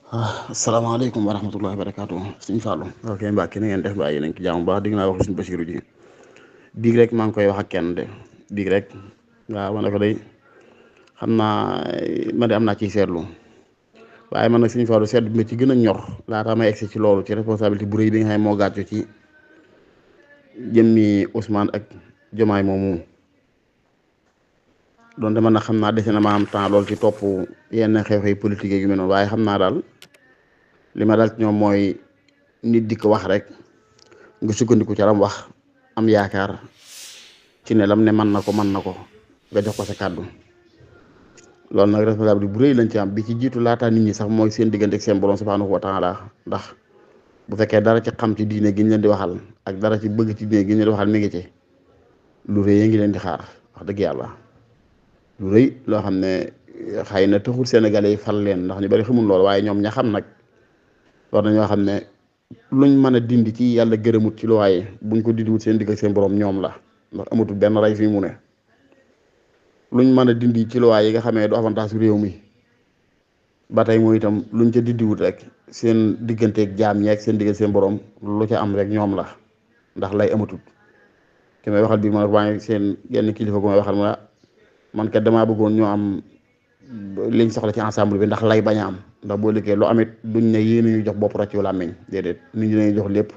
Asalaamaaleykum wa rahmatullahi wa barakaatu suñu Fallou ok Mbacke na ngeen def bàyyi nañ ci jàmm baax digg naa wax suñu Basiru ji diig rek maa ngi koy wax ak kenn de diig rek waaw ma ne ko day xam naa ma de am naa ciy seetlu waaye man nag suñu Fallou seetlu bi ma ci gën a ñor laata may egsi ci loolu ci responsabilité bu rëy bi nga xam ne moo gàccu ci jëmmi Ousmane ak Jomaay moomu donte man nag xam naa dese na ma am temps lool ci topp yenn xew-xew politique yu mel noonu waaye xam naa daal li ma daal ci ñoom mooy nit di ko wax rek nga sukkandiku ca lam wax am yaakaar ci ne lam ne mën na ko nga jox ko sa kàddu loolu nag responsabilité bu rëy lañ ci am bi ci jiitu laataa nit ñi sax mooy seen diggante ak seen borom subhanahu wa taala ndax bu fekkee dara ci xam ci diine gi ñu leen di waxal ak dara ci bëgg ci diine gi ñu leen di waxal mi ngi ci lu rëy ngi leen di xaar wax dëgg yàlla lu rëy loo xam ne xëy na taxul Sénégalais yi fal leen ndax ñu bari xamul loolu waaye ñoom ña xam nag war nañoo xam ne luñ mën a dindi ci yàlla gërëmut ci lu waaye buñ ko dindiwut seen digg ak seen borom ñoom la ndax amatul benn ray fii mu ne luñ mën a dindi ci lu waaye yi nga xamee du avantage réew mi ba tey mooy itam luñ ca dindiwut rek seen digganteeg jaam ñeeg seen digg seen borom lu ca am rek ñoom la ndax lay amatul ki may waxal bii ma ne waaye seen genn kilifa gu may waxal ma man kat damaa bëggoon ñoo am liñ soxla ci ensemble bi ndax lay bañ a am ndax boo liggéey lu amit duñ ne yéen ñu jox bopp rocc wala làmmiñ déedéet nit ñi lañuy jox lépp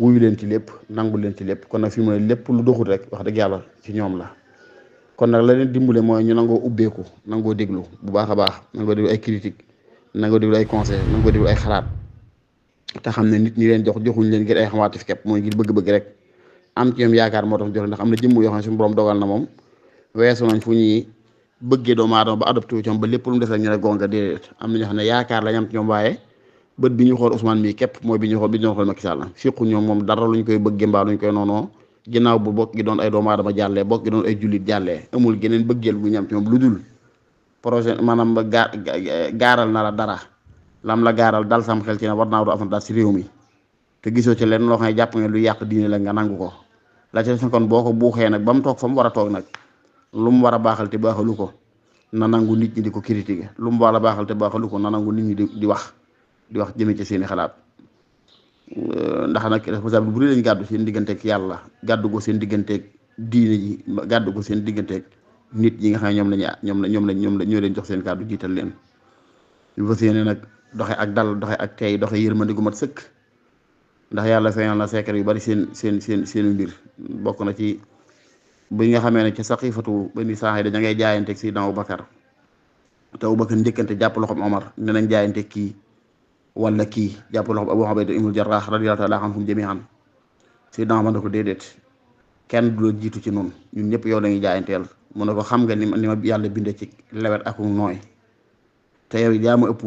wuyu leen ci lépp nangu leen ci lépp kon nag fi mu ne lépp lu doxul rek wax dëgg yàlla ci ñoom la kon nag la leen dimbale mooy ñu nangoo ubbeeku nangoo déglu bu baax a baax nangoo déglu ay critique nangoo déglu ay conseil nangoo déglu ay xalaat te xam ne nit ñi leen joxuñ leen ngir ay xamaatif képp mooy ngir bëgg-bëgg rek am ci ñoom yaakaar moo tax jox ndax am na jëmm yoo xam ne suñu borom dogal na moom weesu nañ fu ñuy bëggee doomu aadama ba adopté wu ci ñoom ba lépp lu mu def rek ñu ne gonga déedéet am na ñoo xam ne yaakaar lañ am ci ñoom waaye bët bi ñu xool Ousmane mii képp mooy bi ñu xool Macky Sall fiqu ñoom moom dara luñ koy bëggee mbaa luñ koy noonoo ginnaaw bu bokk gi doon ay doomu aadama jàllee bokk gi doon ay jullit jàllee amul geneen bëggeel bu ñu am ci ñoom lu dul projet maanaam ba gaaral na la dara lam la gaaral dal sam xel ci ne war naa du avantage ci réew mi te gisoo ci leen loo xam ne jàpp nga lu yàq diine la nga nangu ko la ci kon boo ko buuxee nag ba mu toog fa mu war a toog nag lu mu war a baaxal te baaxalu ko na nangu nit ñi di ko critiquer lu mu war a baaxal te baaxalu ko na nangu nit ñi di wax jëme ci seeni xalaat ndax nag responsable bu rëy lañ gàddu seen digganteeg yàlla gàddu ko seen digganteeg diine ji gàddu ko seen digganteeg nit ñi nga xam ne ñoom la ñoo leen jox seen kàddu jiital leen ñu fas yéene nag doxe ak dal doxe ak tey doxe yërmande gu mat sëkk ndax yàlla feeñal na secret yu bari seen mbir bokk na ci bi nga xamee ne ci saqifatu bani saaxida da ngay jaayanteeg Seydina Abubakar te Abubakar njëkkante jàpp loxoom Omar ne nañ jaayanteeg kii wala kii jàpp loxoom Abu Ubayda ibnul Jarraax radiyallaahu taala anhum jamii'an Seydina Omar ne ko déedéet kenn du la jiitu ci noonu ñun ñëpp yow lañuy jaayanteel mu ne ko xam nga ni ma yàlla binde ci lewet ak nooy te yow yaa ma ëpp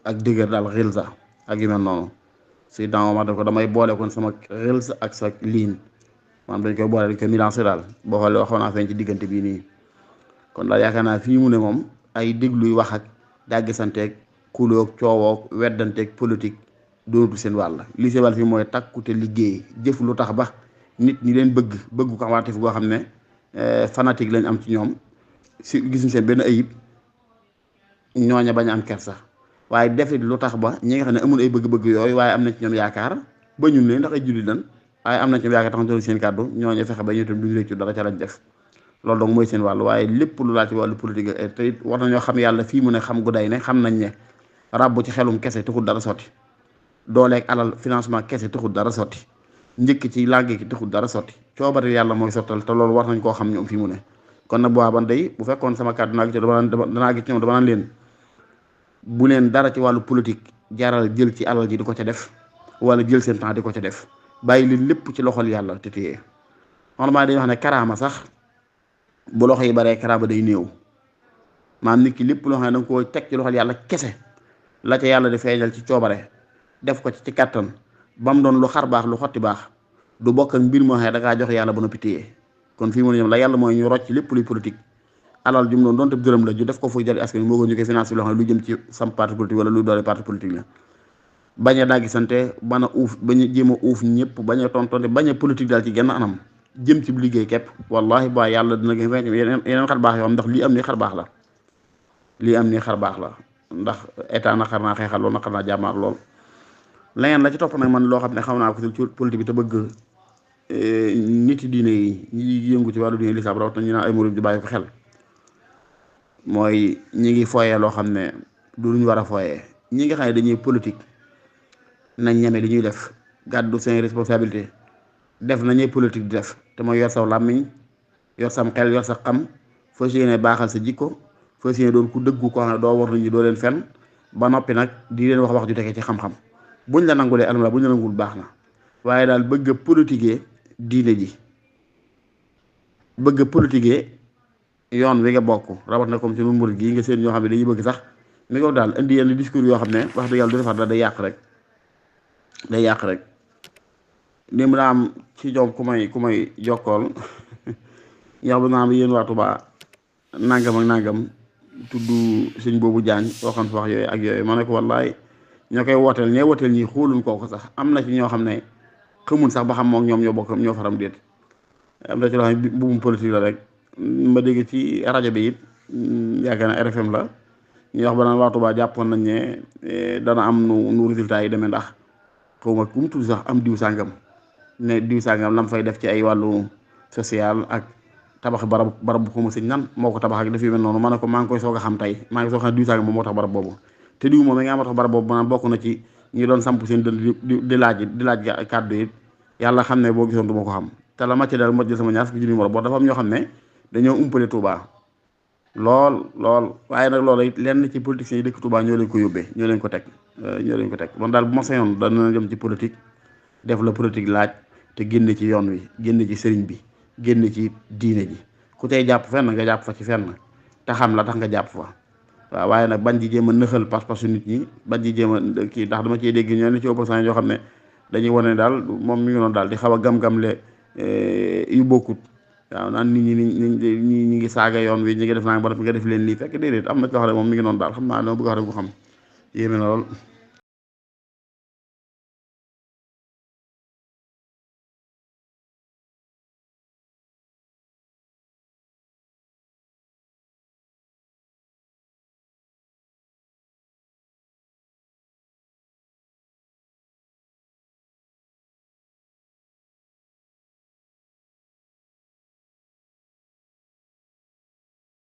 ak dëgër daal xilsa ak yu mel noonu Seydina Omar ne ko damay boole kon sama xilsa ak sa liin maanaam dañ koy boole dañ koy milancé daal boo xoolee waxoon naa feeñ ci diggante bii nii kon daal yaakaar naa fii mu ne moom ay dégluy wax ak dàggisanteeg kuloog coowoog weddanteeg politique doonatul seen wàll li seen wàll fii mooy takkute liggéey jëf lu tax ba nit ñi leen bëgg ko xamaatif goo xam ne fanatique lañ am ci ñoom si gisuñ seen benn ayib ñooña bañ am kersa waaye defit lu tax ba ñi nga xam ne amul ay bëgg-bëgg yooyu waaye am na ci ñoom yaakaar ba ñun ne ndax ay jullit lan waaye am na ci yaakaar tax na seen kàddu ñooñu fexe ba ñu itam duñu réccu dara ca lañ def loolu donc mooy seen wàll waaye lépp lu laal ci wàllu politique te it war nañoo xam yàlla fii mu ne xam gu day ne xam nañ ne ràbbu ci xelum kese taxul dara sotti dooleeg alal financement kese taxul dara sotti njëkk ci làgge ki taxul dara sotti coobare yàlla mooy sottal te loolu war nañ koo xam ñoom fii mu ne kon nag booba ban day bu fekkoon sama kàddu naa gi ci danaa gis ñoom dama naan leen bu leen dara ci wàllu politique jaral jël ci alal ji di ko ca def wala jël seen temps di ko ca def bàyyi leen lépp ci loxol yàlla te téye normalement dañuy wax ne karaama sax bu loxo yi baree karaama day néew maanaam nit ki lépp loo xam ne da nga koo teg ci loxol yàlla kese la ca yàlla di feeñal ci coobare def ko ci kattan ba mu doon lu xar baax lu xotti baax du bokk ak mbir moo xam ne da ngaa jox yàlla ba noppi téye kon fii mu ne ñoom la yàlla mooy ñu rocc lépp luy politique alal jum doon doonte dërëm la ju def ko fuy jëriñ askan wi moo gën ñu koy financé loo xam ne lu jëm ci sam parti politique wala luy doole parti politique la bañ a daggi sante bañ a uuf bañ a jéem a uuf ñëpp bañ a tontonte bañ a politique daal ci genn anam jëm ci liggéey képp wallahi ba yàlla dina gën yeneen xar baax yoo xam ndax lii am ni xar baax la ndax état naqar naa xeexal lool naqar naa jàmmaar lool. leneen la ci topp nag man loo xam ne xam naa ko ci politique bi te bëgg nit yi diine yi ñi yëngu ci wàllu diine lislaam rawat na ñu naan ay murid di bàyyi ko xel mooy ñi ngi foyee loo xam ne du lu ñu war a foyee ñi nga xam ne dañuy politique nañ ñeme li ñuy def gàddu seen responsabilité def nañuy politique di def te mooy yor saw làmmiñ yor sam xel yor sa xam fas yéene baaxal sa jikko fas yéene doon ku dëggu ko xam ne doo war nit ñi doo leen fen ba noppi nag di leen wax ju tekee ci xam-xam buñ la nangulee alhamdulilah buñ la nangul baax na waaye daal bëgg a politiquer diine ji bëgg a politiquer yoon wi nga bokk rawat na comme ci nu murid gi nga seen ñoo xam ne dañuy bëgg sax mi nga daal indi yenn discours yoo xam ne wax dëgg yàlla du defar da day yàq rek ni mu daa am ci ñoom ku may jokkool yow ba naa am yéen waa Touba nangam ak nangam tudd sëñ boobu jaañ waxoon fa wax yooyu ak yooyu ma ne ko wallaay ñoo koy wooteel ñee wooteel ñi xooluñ kooku sax am na ci ñoo xam ne xamuñ sax ba xam moom ñoom ñoo bokk ñoo faram déet am na ci loo xam ne buum politique la rek ma dégg ci rajo bi it yaakaar na RFM la ñuy wax ba naan waa Touba jàppoon nañ ne dana am nu résultat yi demee ndax xaw ma ku mu tudd sax am diw sàngam ne diw sàngam lam fay def ci ay wàllu social ak tabax barab bu xaw ma sëñ nan moo ko tabax ak def yu mel noonu ma ne ko maa ngi koy soog a xam tey maa ngi soog a xam diw sàngam moom moo tax barab boobu te diw moom mi nga moo tax barab boobu maanaam bokk na ci ñi doon samp seen dënd di laaj kàddu yi yàlla xam ne boo gisoon du ma ko xam te la ma ci dal ma jël sama ñaar fukki numéro boo dafa am ñoo xam ne dañoo umpale Touba lool waaye nag loolu it lenn ci politiciens yi dëkk Touba ñoo leen ko yóbbee ñoo leen ko teg man daal bu ma sañoon dana jëm ci politique def la politique laaj te génn ci yoon wi génn ci sëriñ bi génn ci diine ji ku tey jàpp fenn nga jàpp fa ci fenn te xam la tax nga jàpp fa waaw waaye nag bañ ji jéem a nëxal pas-pasu nit ñi bañ ji jéem a kii ndax dama cee dégg ñoo ne ci opposant yoo xam ne dañuy wane daal moom mi ngi noonu daal di xaw a gam-gamle yu bokkut waaw naan nit ñi ngi saaga yoon wi ñi ngi def naa ba nga def leen lii fekk déedéet am na ci loo xam ne moom mi ngi noonu daal xam naa dama bëgg wax rek bu xam yéeme na lool